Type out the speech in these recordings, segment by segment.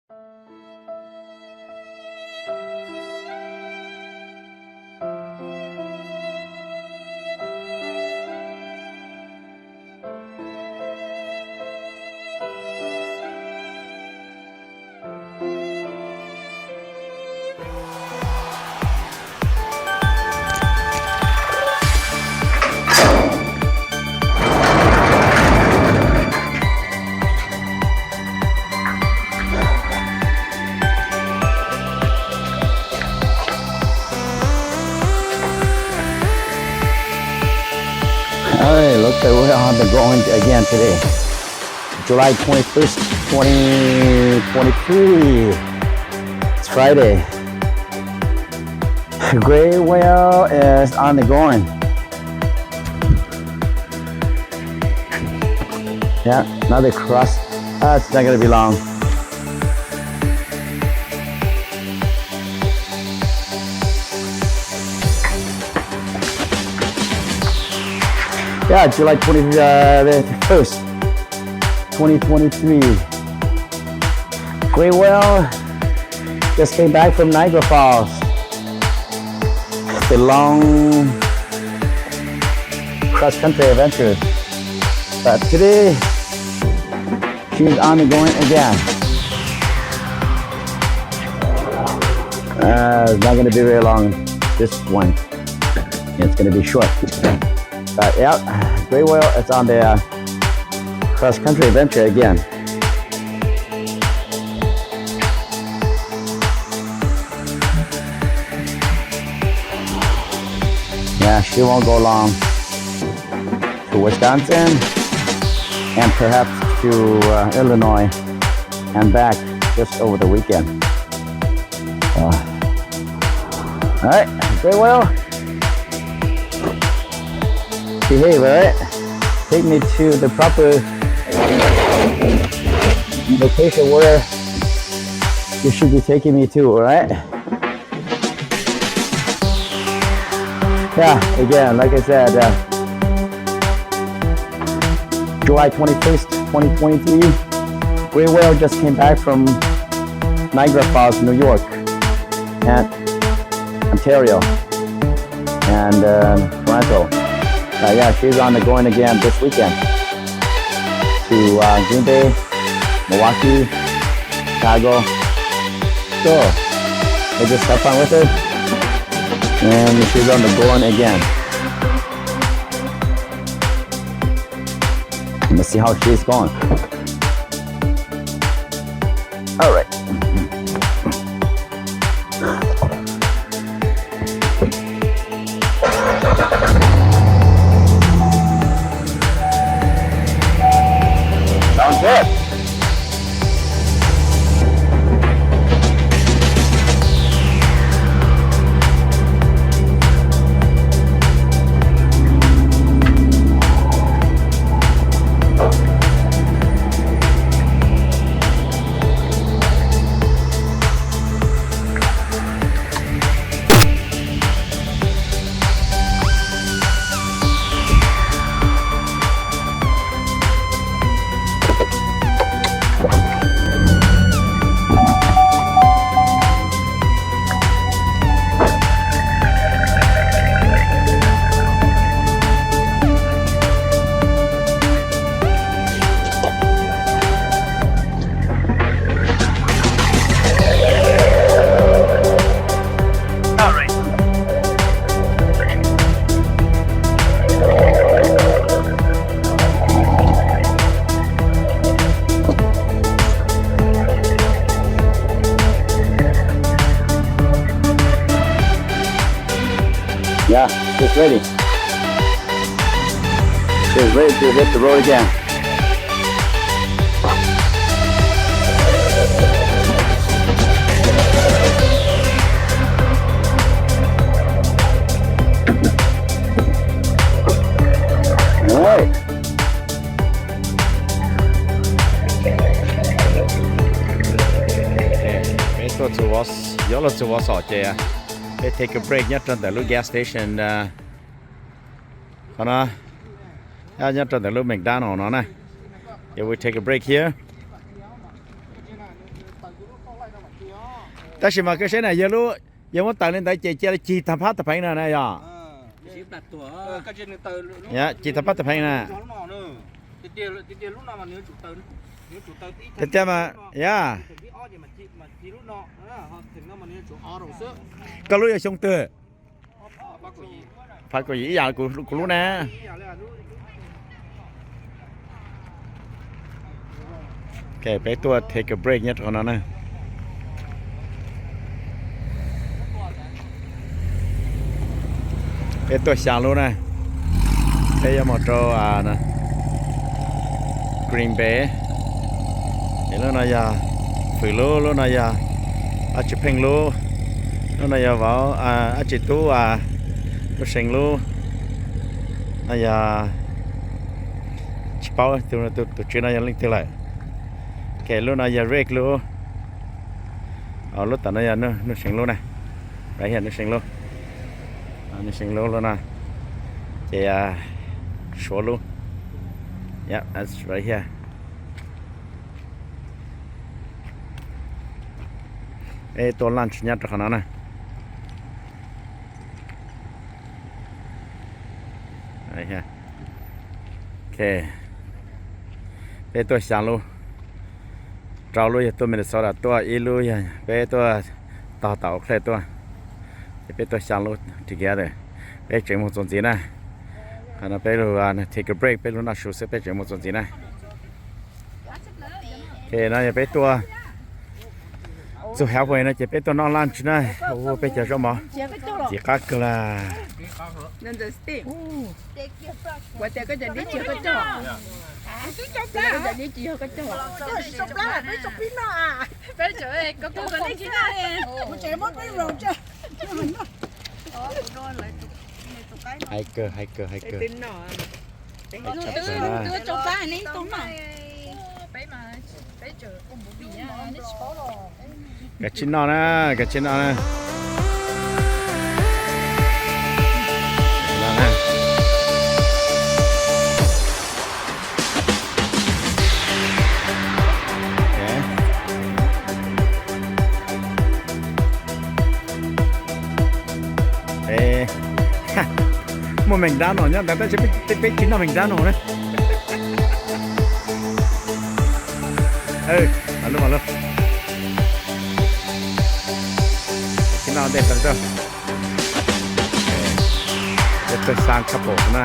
All right, looks like we're on the going again today. July twenty-first, twenty twenty-three. It's Friday. Great Whale is on the going. Yeah, another cross. That's not gonna be long. Yeah, July twenty, uh, the first, twenty twenty-three. Great Whale just came back from Niagara Falls. It's a long cross country adventure. But today, she's on the going again. Uh, it's not gonna be very long, this one. It's gonna be short. But yeah, Great Whale is on the, uh, cross country adventure again. Yeah, she won't go long. To Wisconsin and perhaps to, uh, Illinois and back just over the weekend. Uh, all right, Great Whale. Behave, all right? Take me to the proper location where you should be taking me to, all right? Yeah, again, like I said, uh, July twenty-first, twenty twenty-three, Great Whale just came back from Niagara Falls, New York, and Ontario, and, um, Toronto. Uh, yeah, she's on the going again this weekend to, uh, Green Bay, Milwaukee, Chicago. So, we just have fun with it. And she's on the going again. Let's see how she's going. All right. Sounds good. Yeah, she's ready. She's ready to hit the road again. All right. Peb tuaj txug, yuav luag txug Wausau ces peb take a break nyob rau ntawm lub gas station, qhov no, nyob rau ntawm lub McDonald no na. Yeah, we take a break here. Tab sis mas koj saib na, yog lub, yog muab taws li ntawd ces cia li cig tag phab tag pheev no na yog. Cig tag phab tag pheev na. Tiag tiag mas, yog. Koj lub yog xyoo twg? Phab kaum yim ib yam kuv lub na. Peb tuaj take a break nyob rau qhov no na. Peb tuaj xya lub na. Peb yuav mus rau Green Bay. Es lub no yog Fwm lub, lub no yog Ab Tsi Pheej lub, lub no yog Vauv, Ab Tsi Tub, Tub Seev lub, no yog tsis paub tus tswv no yog leej twg lawm. Lub no yog Rick lub. Lub tom no yog Nuj Seev lub na. Right here, Nuj Seev lub. Nuj Seev lub, lub no ces Suav lub. Yep, that's right here. Peb tuaj lunch nyob rau qhov no na. Peb tuaj xya lub, rau lub yog tuaj Minnesota tuaj, ib lub yog peb tuaj tog tom Oak Cliff tuaj. Ces peb tuaj xya lub together. Peb tseem mus txuas ntxiv na. Qhov no peb lug take a break, peb lug noj su xwb, peb tseem mus txuas ntxiv na. Ok, no yog peb tuaj txug halfway no ces peb tuaj noj lunch na. Ua peb cov zaub mov, txiv qab kawg lawm. Hais kawg, hais kawg, hais kawg. Kav tsij noj na, kav tsij noj na. Muaj McDonald nyob ntawd tab sis peb tsis noj McDonald na. Tsis noj ntej tau rau. Peb tuaj xya couple na.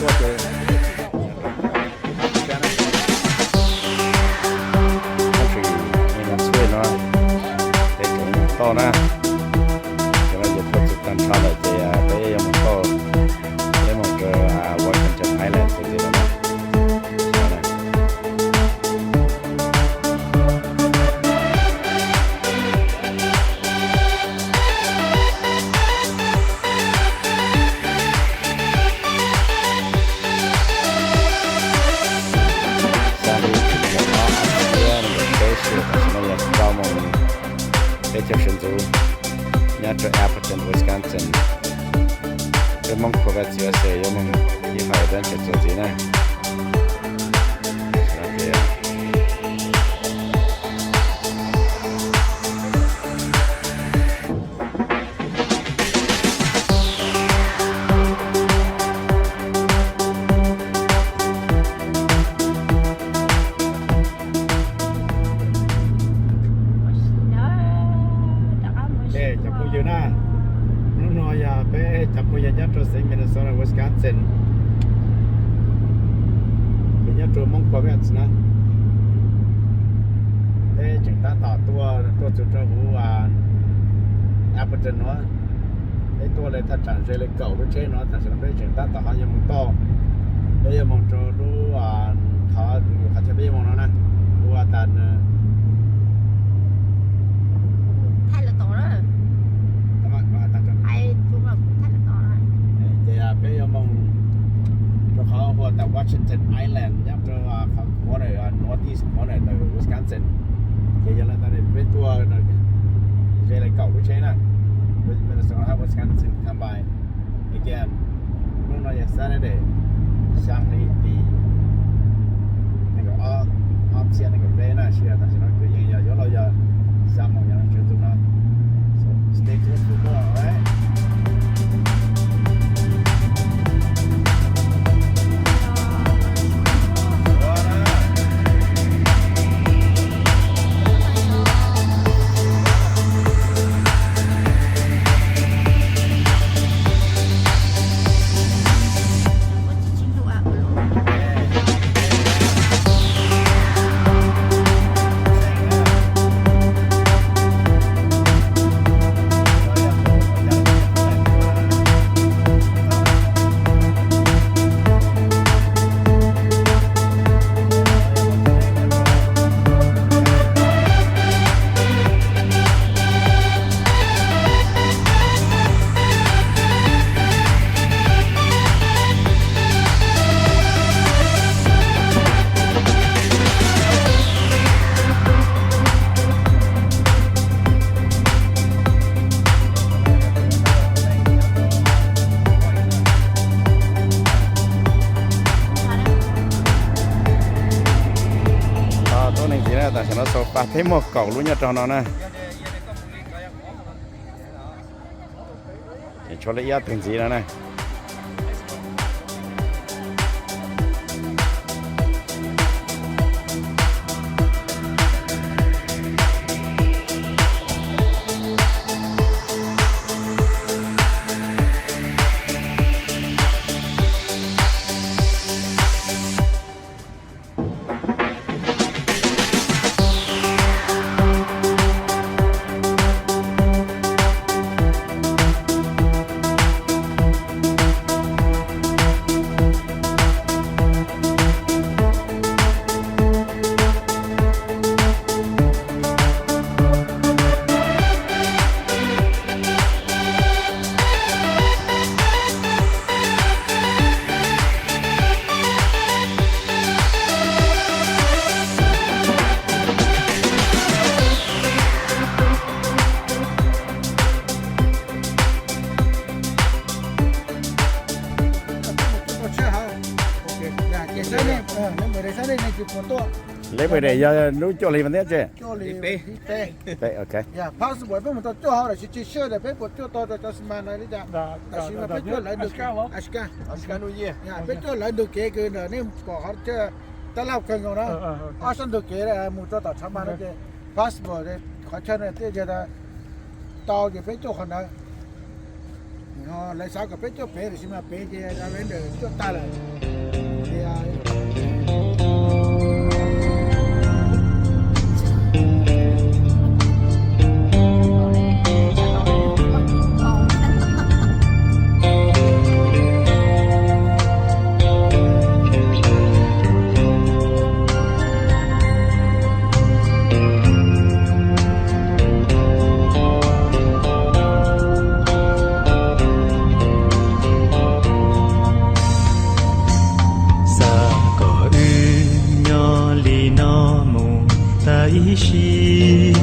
Tab sis ib ntxhua no peb tseem mus toj na, ces no ces tuaj txog tag nrho lawm ces peb yuav mus toj, peb mus rau Washington Island tus ntxiv lawm na. Xya hli nees nkaum ob hais tias nees nkaum peb sij hawm tam sim no yog rau moos peb caug sawv ntxuv nyob rau Appleton, Wisconsin. Peb Hmoob Corvette U S A yuav moog ib qho adventure txuas ntxiv na. Cov phooj ywg na, hnub no yog peb cov phooj ywg nyob rau xeev Minnesota, Wisconsin, peb nyob rau Hmoob Corvette na. Peb tseem tab tom tuaj, tuaj txug rau huv Appleton no. Peb tuaj li thaj tsam ze li kaum lub tsheb no, tam sim no peb tseem tab tom ho yuav mus toj, peb yuav mus rau lub qhov, qhov chaw peb yuav mus no na, ua tas ces peb yuav mus rau qhov ua tas Washington Island nyob rau qhov corner, northeast corner ntawm Wisconsin. Ces yog li ntawd peb tuaj ze li kaum lub tsheb na, Minnesota Wisconsin combine. Again, hnub no yog Saturday, xya hli tim nees nkaum ob, ob txhiab nees nkaum peb na, sij hawm tam sim no kwv yees yog yuav luag yog xya moos yog tshwm tus no. So, stay tuned for more, alright? Tuab neeg ntxiv na, tam sim no so far peb muaj kaum lub nyob rau no na. Tshuav li ib ob tug ntxiv no na. Labor Day yog lub cuaj hli mas thiab tsis? Peb, ok. Passport peb mus tau cuaj hauv lawm, tsis tsis sure tias peb puas cuaj tau rau cov xi mas no li cas. Tam sim no peb cuaj lawv ntug kev, peb cuaj lawv ntug kev kws ntawm nej pom qhov tab laj kawg nkaus na. Ob sab ntug kev mus rau tom tshav mas no ces passport qhov chaw no thiaj yog tau ces peb cuaj qhov ntawd. Lawv xav kom peb cuaj pem, tiam sis mas pem ces lawv ntawm cuaj tag lawm. Xav kom wb nyob li no mus tag ib sim.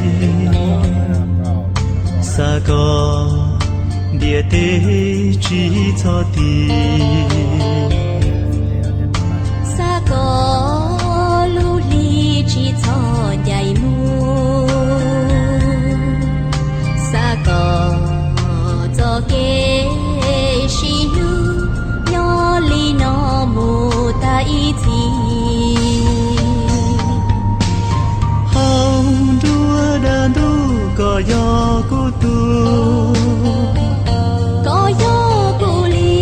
Xav kom ntiaj teb tsis txhob ti. Xav kom lub hli tsis txhob ncaim mus. Xav kom txoj kev sib hlub nyob li no mus tag ib txhis. Hauv nruab dab ntub koj yog kuv tug, koj yog kuv li,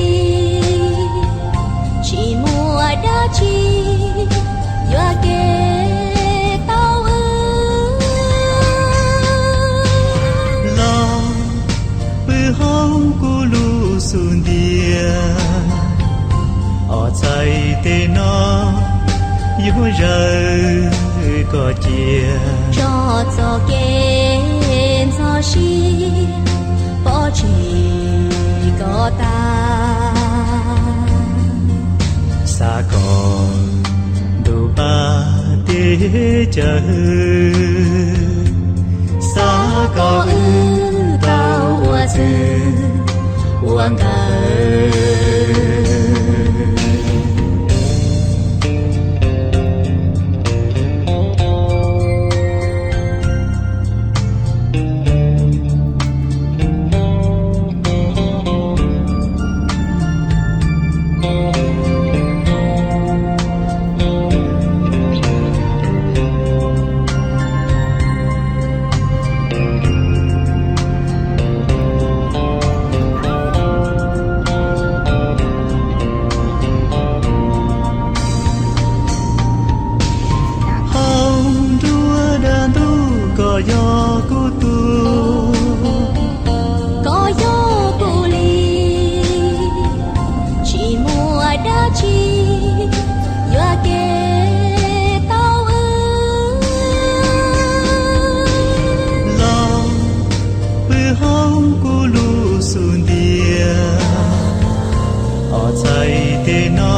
tsis muaj dab tsi yuam kev tau wb. Los pw hauv kuv lub xub ntiag, ob txhais tes no yuav zawm koj cia, tso txoj kev ntxhov sib pov tseg koj tag. Xav kom ntuj pab teb chaws, xav kom wb tau ua txwv ua nkawm. Hauv nruab dab ntub koj yog kuv tug, koj yog kuv li, tsis muaj dab tsi yuam kev tau wb. Los pw hauv kuv lub xub ntiag, ob txhais tes no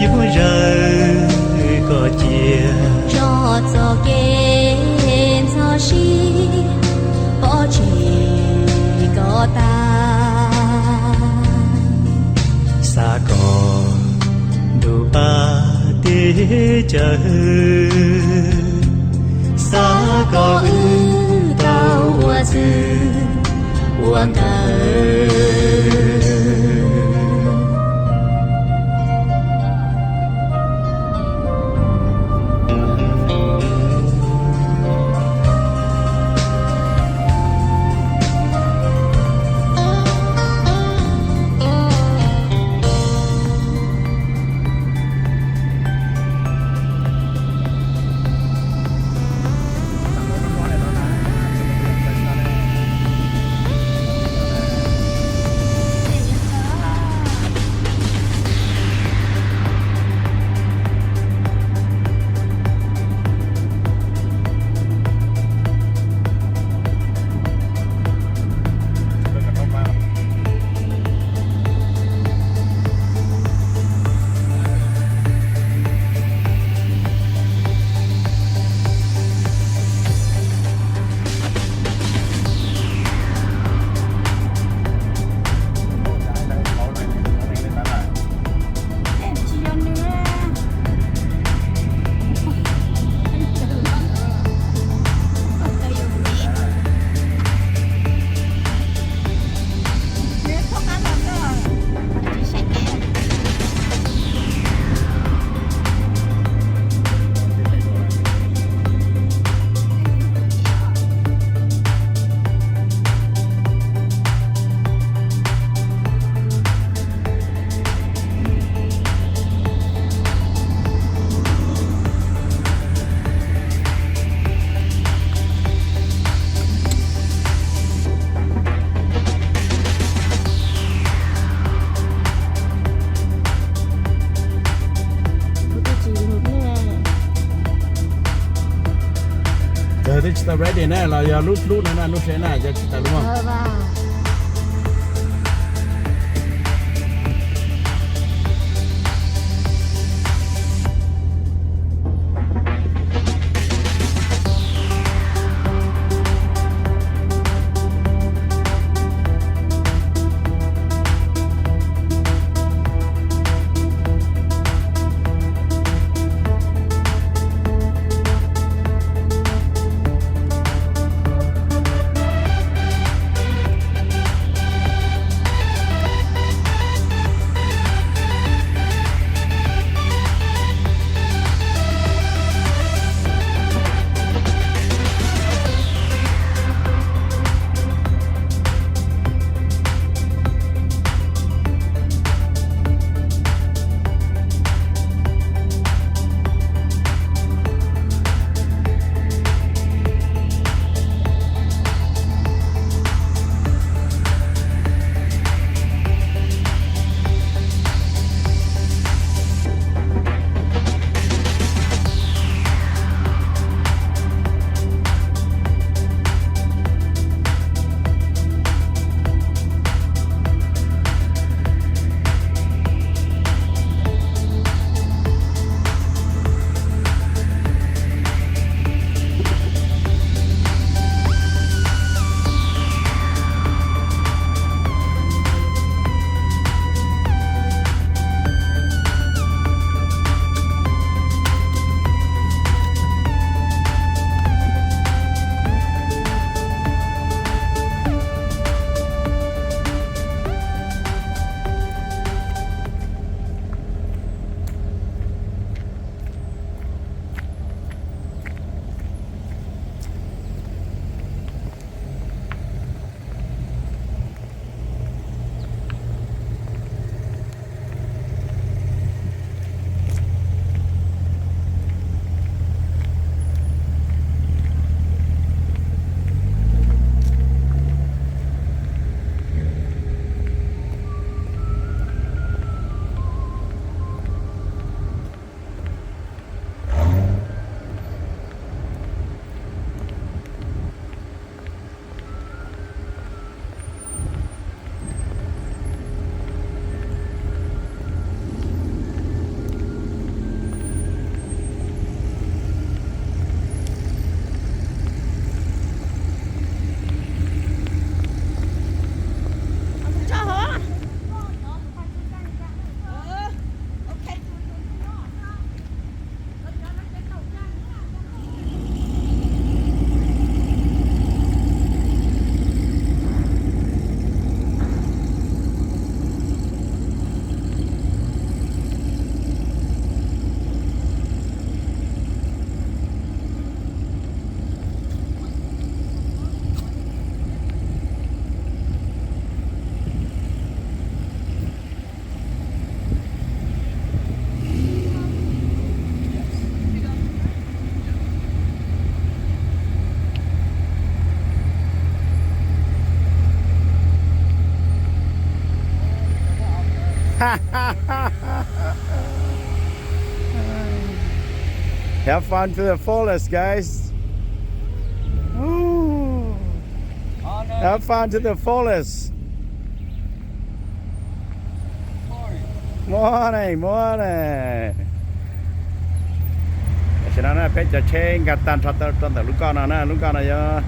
yuav zawm koj cia, tso txoj kev ntxhov sib pov tseg koj tag. Xav kom ntuj pab teb chaws, xav kom wb tau ua txwv ua nkawm. Tau ready na los yog lub lub no na, lub seb na, yog tsis tau lub. Have fun to the fullest, guys. Woo. Have fun to the fullest. Morning, morning. Tam sim no na peb cov tsheb nkag tag nrho rau ntawm lub nkoj no na, lub nkoj no yuav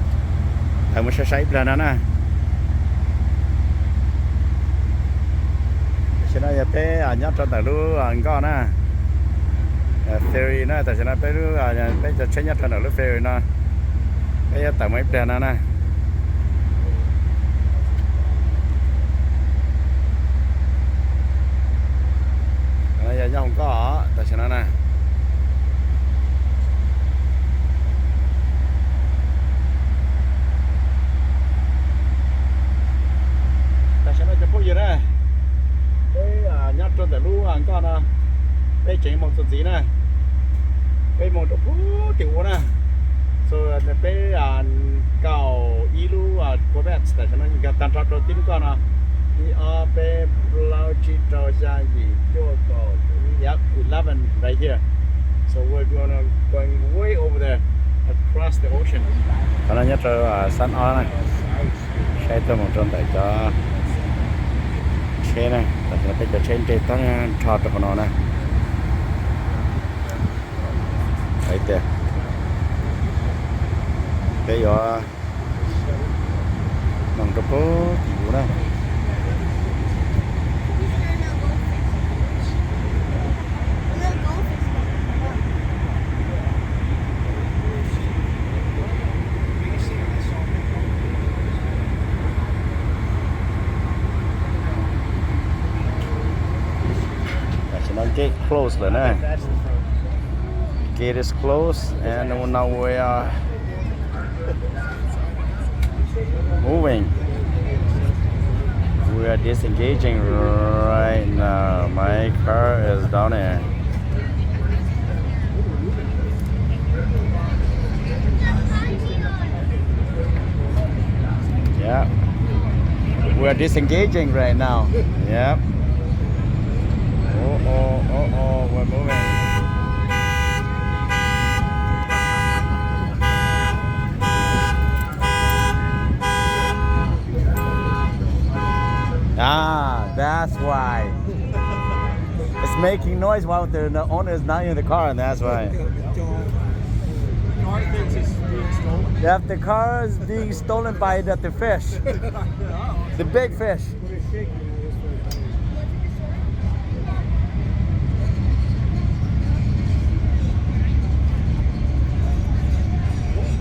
tawm mus sai sai ib pliag no na. Tam sim no yog peb nyob rau ntawm lub nkoj na, ferry na, tam sim no peb, peb cov tsheb nyob rau ntawm lub ferry no, peb yuav tawm mus ib pliag no na. Yog nyob hauv nkoj tam sim no na. Tam sim no cov phooj ywg na, peb nyob rau ntawm lub nkoj no, peb tseem moog txuas ntxiv na, peb moog rau puag tim ua na. So peb kaum ib lub Corvette tam sim no nkag tag nrho rau tib lub nkoj no, ib ob peb plaub tsib rau xya yim cuaj kaum eleven right here. So we're gonna going way over there. Qhov no nyob rau xab ob na, saib tuaj mus rau ntawm cov tsheb na, tam sim no peb cov tsheb nres tag nrho rau qhov no na. Hais tias peb yuav mloog rau puag tim u na. Tam sim no gate close lawm na. Gate is closed and now we are moving. We are disengaging right now. My car is down there. Yeah. We are disengaging right now. Yep. Uh-oh, uh-oh, we're moving. Ah, that's why. It's making noise while the, the owner is not in the car, and that's why. Car thinks it's being stolen. That the car is being stolen by the, the fish. The big fish.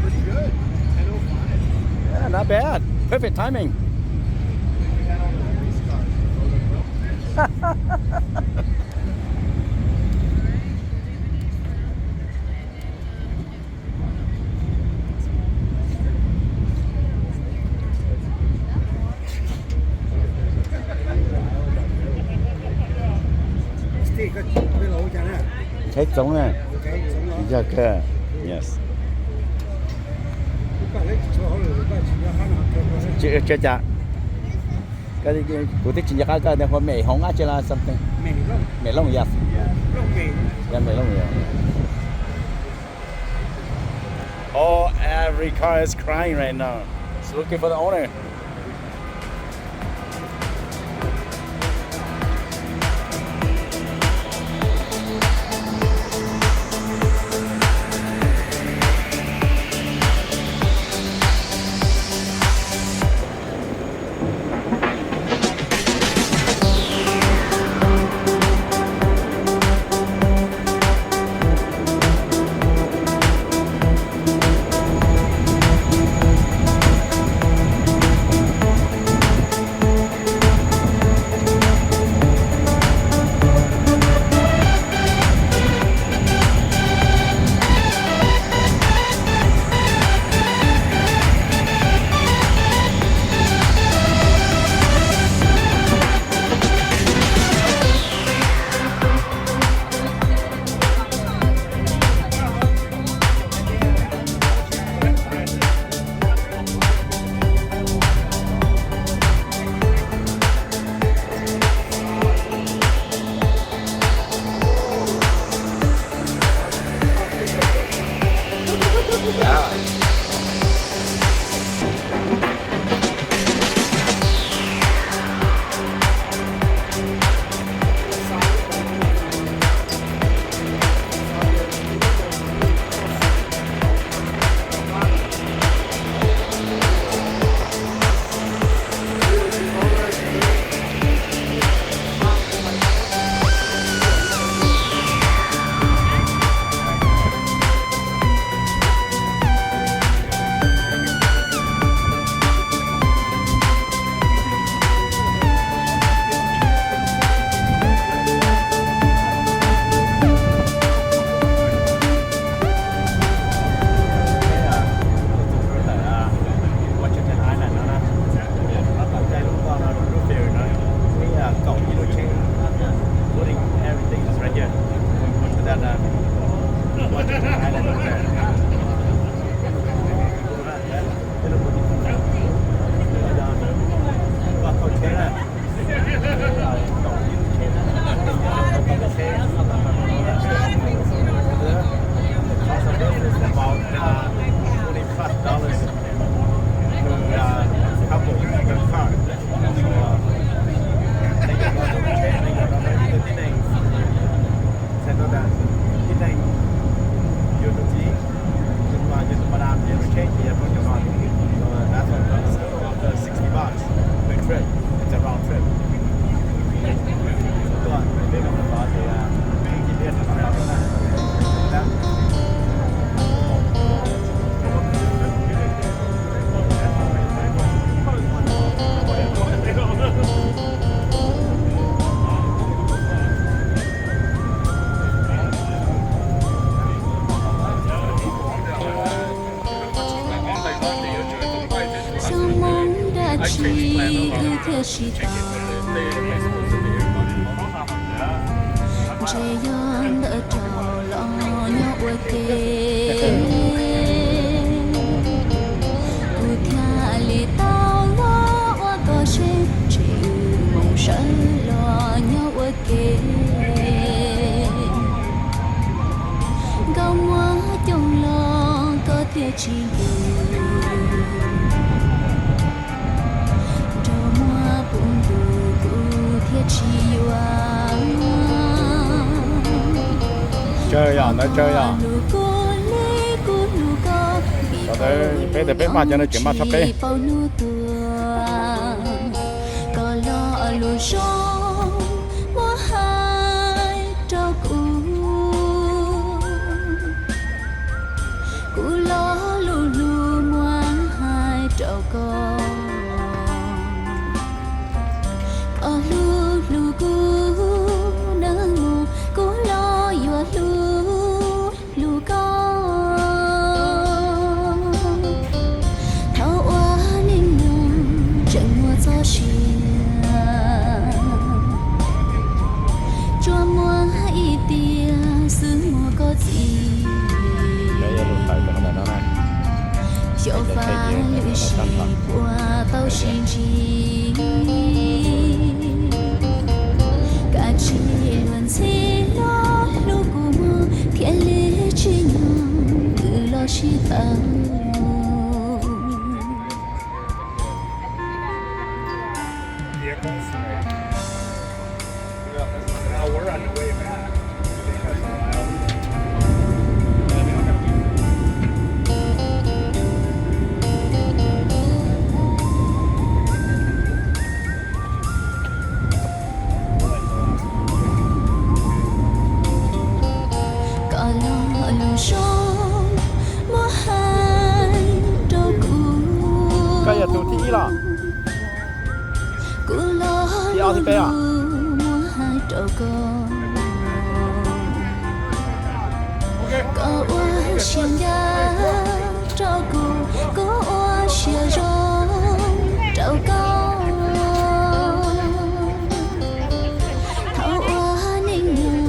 Pretty good. Ten oh five. Yeah, not bad. Perfect timing. Tsheb txoov na. Yog kawg. Yes. Tsis, tsis cas. Kuv twb tsis nco qab koj tias hu mem hoov ab tsi los something. Mem looj, yes. Yog mem looj, yes. Oh, every car is crying right now. It's looking for the owner. Sib hlub thiaj sib tau. Ntshe yog ntawm rau los nyob ua ke, kuv thiaj li tau los ua koj seb, ntshe wb mus sawv los nyob ua ke. Nkauj muam coob los koj thiaj tsis nqus, nraug muaj puv ntuj kuv thiaj tsis yuav. Tsawg yom, ntawd tsawg yom. Hlub kuv li kuv hlub koj, peb tias peb maj cov no tseem maj tshaj peb. Paub hnub tuag, koj lo lus zoo muab hais rau kuv. Kuv lo lus hlub muab hais rau koj. Koj hlub hlub kuv nawb mog, kuv los yuav hlub hlub koj. Thaum ua neej nyoog tseem muaj txoj sia, tsuas muaj ib tiam xwb muaj koj txiv. Xyov vaj lwm sim puas tau sib ntsib. Kav tsij luag ntxhi los hlub kuv mog, thiaj li tsis nyuag wb los sib tau. Koj lo lus zoo muab hais rau kuv. Koj yog tus thib ib los? Kuv lo lus muab hais rau koj. Koj ua siab ncaj rau kuv, kuv ua siab zoo rau koj. Thaum ua neej nyoog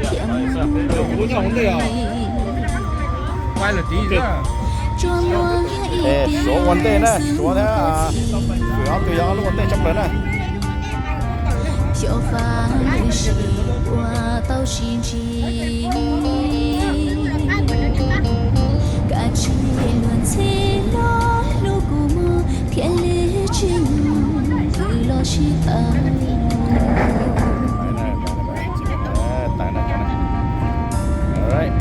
thiaj muaj Suav ua ntej na, Suav thiab Fwm ob tug yog ob lub ua ntej tshaj plaws na. Xyov vaj lwm sim puas tau sib ntsib. Kav tsij luag ntxhi los hlub kuv mog, thiaj li tsis nyuag wb los sib tau. Alright,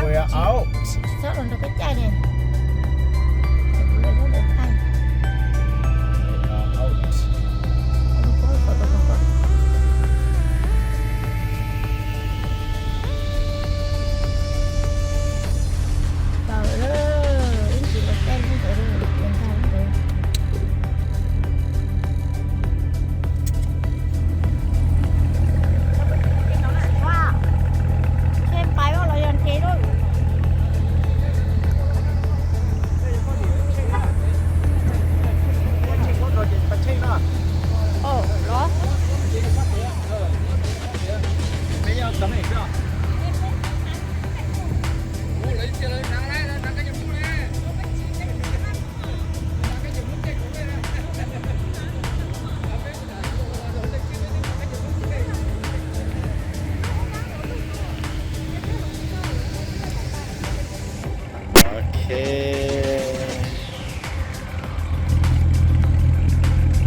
we are out. We are out. Ok.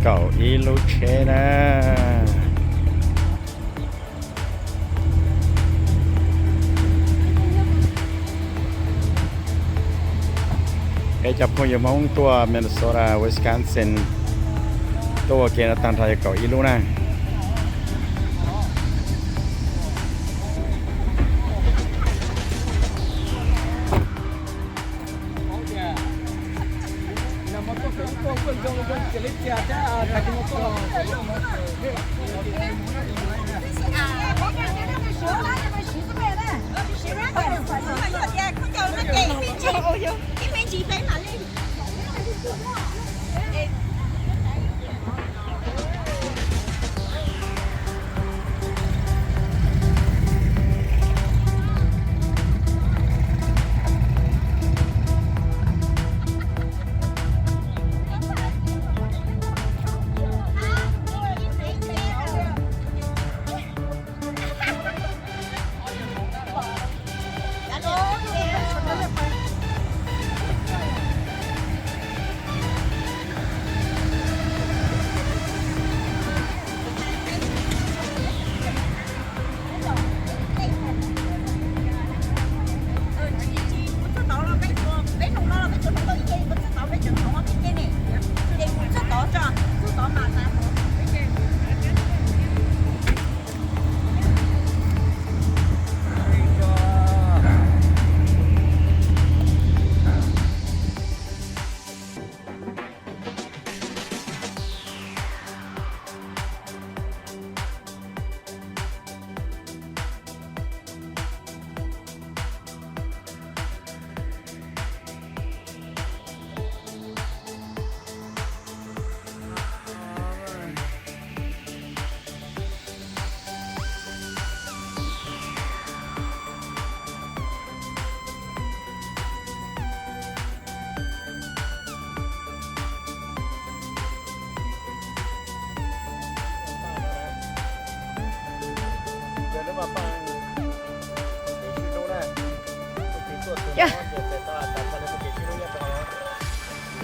Kaum ib lub tsheb na. Peb cov phooj ywg Hmoob tuaj Minnesota, Wisconsin, tuaj ua ke no tag nrho yog kaum ib lub na.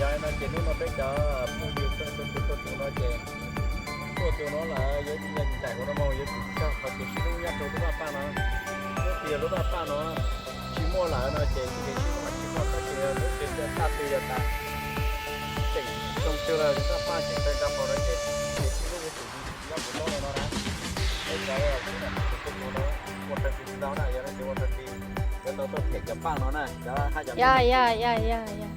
Yog no ces hnub no peb cov phooj ywg tuaj tus no ces tuaj tus no lawm yuav ncaim hauv no mus yuav tsum txog qhov kev sib hlub nyob rau lub vaj paj no. Lub tias lub vaj paj no tsis muaj lawm no ces kev sib hlub mas tsis muaj, tab sis lub kev txaj twg yog tas tseem zoo twg los lub vaj paj tseem tawg nrov hauv no ces kev sib hlub yuav tsum nyob puv tau no na. Peb cov ua rau ti tsis tau na, yog no ces ua rau ti yuav tau tuaj them cov paj no na, cov haj cov Yog, yog, yog, yog, yog.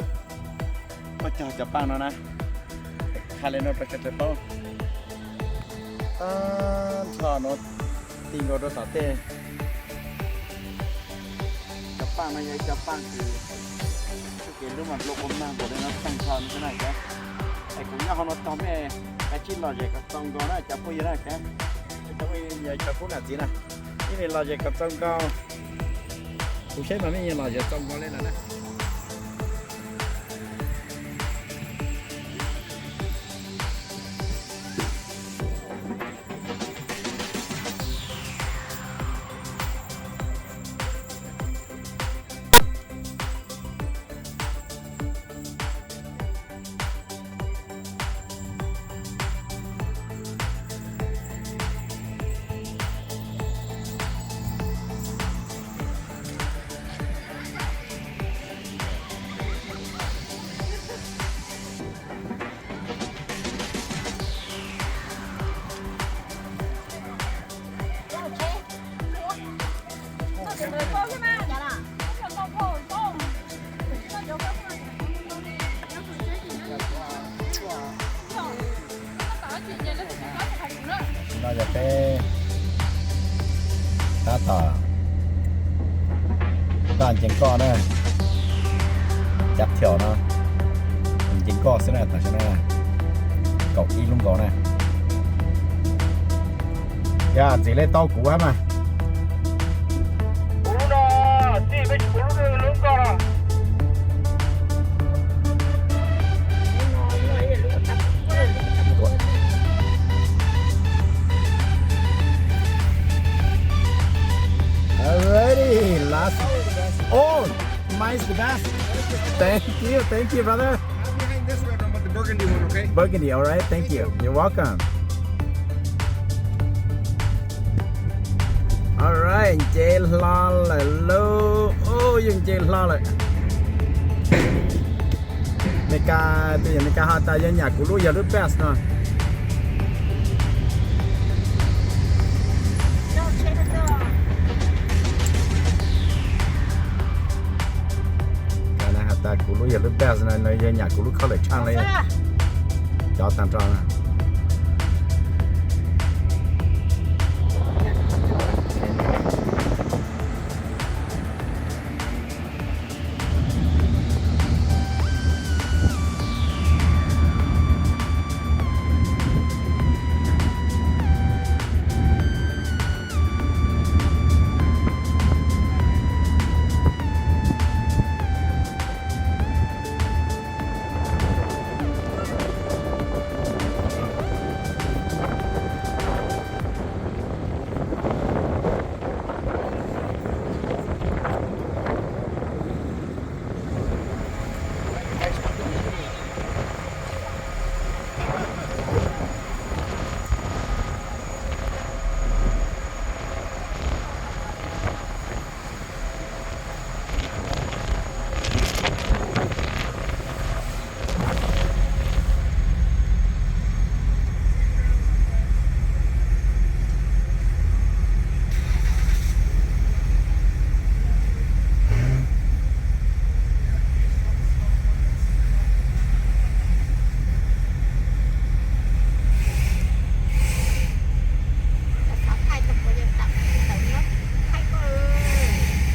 Tuaj cog cov paj no na. Qha li no rau sawv daws paub. Tag nrho no ti nkaus rau tom tej. Cov paj no yog ib cov paj kws txuj kev hlub mas nplua qhov mag npaum li no tag nrho no xwb na cov. Es kuv nyob hauv no tog mej kav tsij lom zem kom txaus nkaus na cov phooj ywg na cov. Cov phooj ywg cov kuv nam txiv na, ib leeg lom zem kom txaus nkaus. Kuv saib mas mej yeej lom zem txaus nkaus li lawm na. No yog peb tab tom noj ncees koj na, cab thiaum no, ncees koj xwb na, tam sim no kaum ib lub nkaus na. Yog ntxiv li tau kuv hab mas. Kuv lub no, tij peb tsis kuv lub, lub nkoj no. Alrighty, last. Oh, mine's the best. Thank you, thank you, brother. Behind this red one, but the burgundy one, okay? Burgundy, all right, thank you. You're welcome. All right, nce hlo lawm lauj. Oh, yeej nce hlo lawm. Meskas, tus yawm Meskas has tas yog nyam kuv lub yog lub best no. Has tas kuv lub yog lub best no, no yog nyam kuv lub color tshaaj li. Tag nrho na.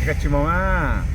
Koj tsis mus a?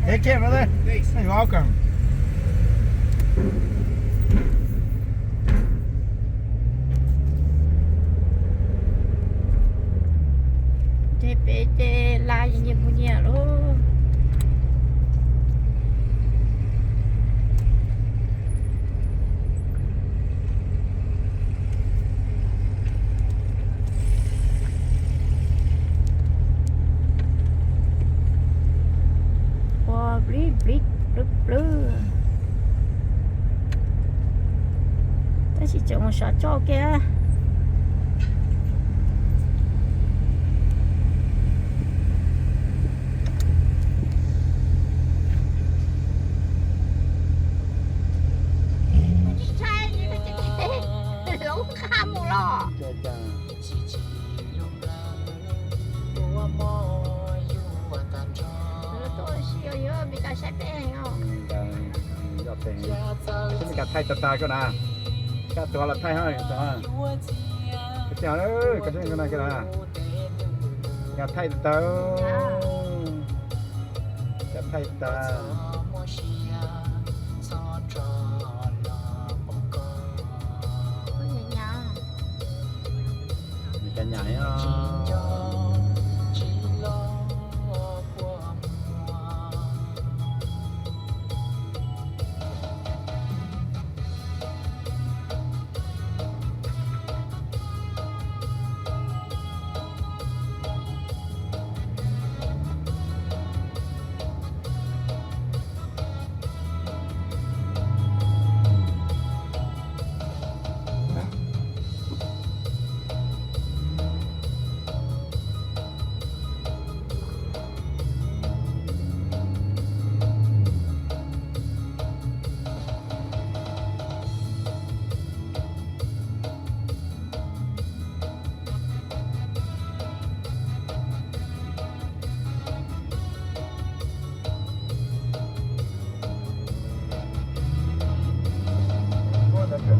Take care, brother. Thanks. You're welcome. Ces peb ces la nyias mus nyias lauj. Ua plib plib plwb plwb. Tab sis tseem mus sov coj kiag. Loob qab mus los. Tuaj si yuav Meskas saib peb heev os. Meskas thaij tag tag koj na. Koj tuav los thaij ho. Koj thaij tag tag. Koj thaij tag. Meskas nyam os.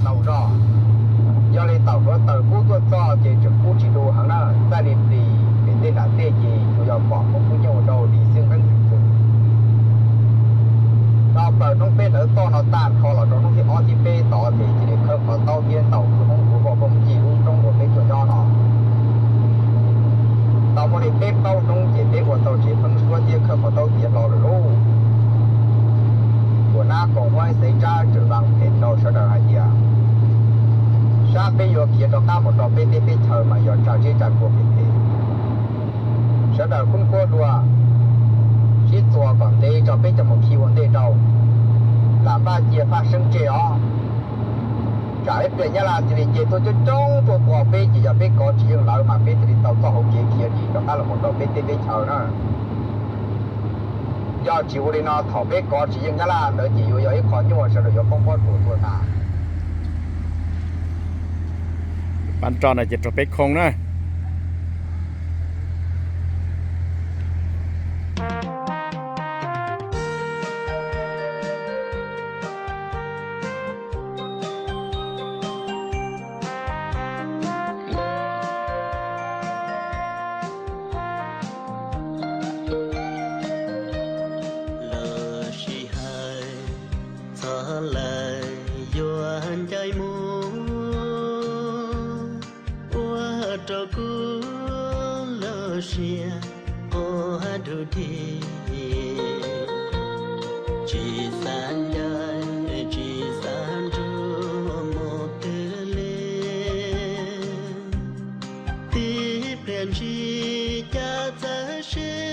Tau zog, yog li tawm hluav taws kub tuaj txog ces tseem kub tsis dua heev na, txaij li plis pem tej nram tej ces tsuas yog pom hmoov kub nyooj ua rau dim xwb nqeeb xwb. Rau plaws hnub peb hlawv toj no tag nrho los rau hnub thib ob thib peb tod ces cia li khawb qhov taub thiab ntaus khawv koob ua phooj ywg lub roob uas peb tuaj nyob no. Tau muaj li peb plaub hnub ces peb ua tau tsev pheeb suab thiab khawb qhov taub tiav hlo lawm lauj. Xeev Tsab Tseem Vaj phem rau sawv daws hais tias sab peb yuav khiav rov qab mus rau peb teb peb chaws mas yog tsa tsheb tsa kua phem phem. Sawv daws khub nkuab dua, sib txuas kom ntev tso peb cov mus khi ua ntej rau, lam npaj cia faj seeb tseg os. Tsam ib pliag Nyab Laj cia li nce tuaj coob coob tuaj tua peb ces yog peb kov tsis yeej lawv mas peb thiaj li tau txoj hauv kev khiav dim rov qab los mus rau peb teb peb chaws na. Yog tsis ua li no thaum peb kov tsis yeej Nyab Laj ntawd ces yuav yog ib qho nyuaj sawv daws yuav poob pob tsuas tuag tas. Pab nroj no ces raug peb khoo na. Los sij hawm txog lawm yuav ncaim mus, ua rau kuv lub siab quaj dub dig. Tsis xav ncaim tsis xav nrug mus twg li, tib pliag ntsis cas txawm sim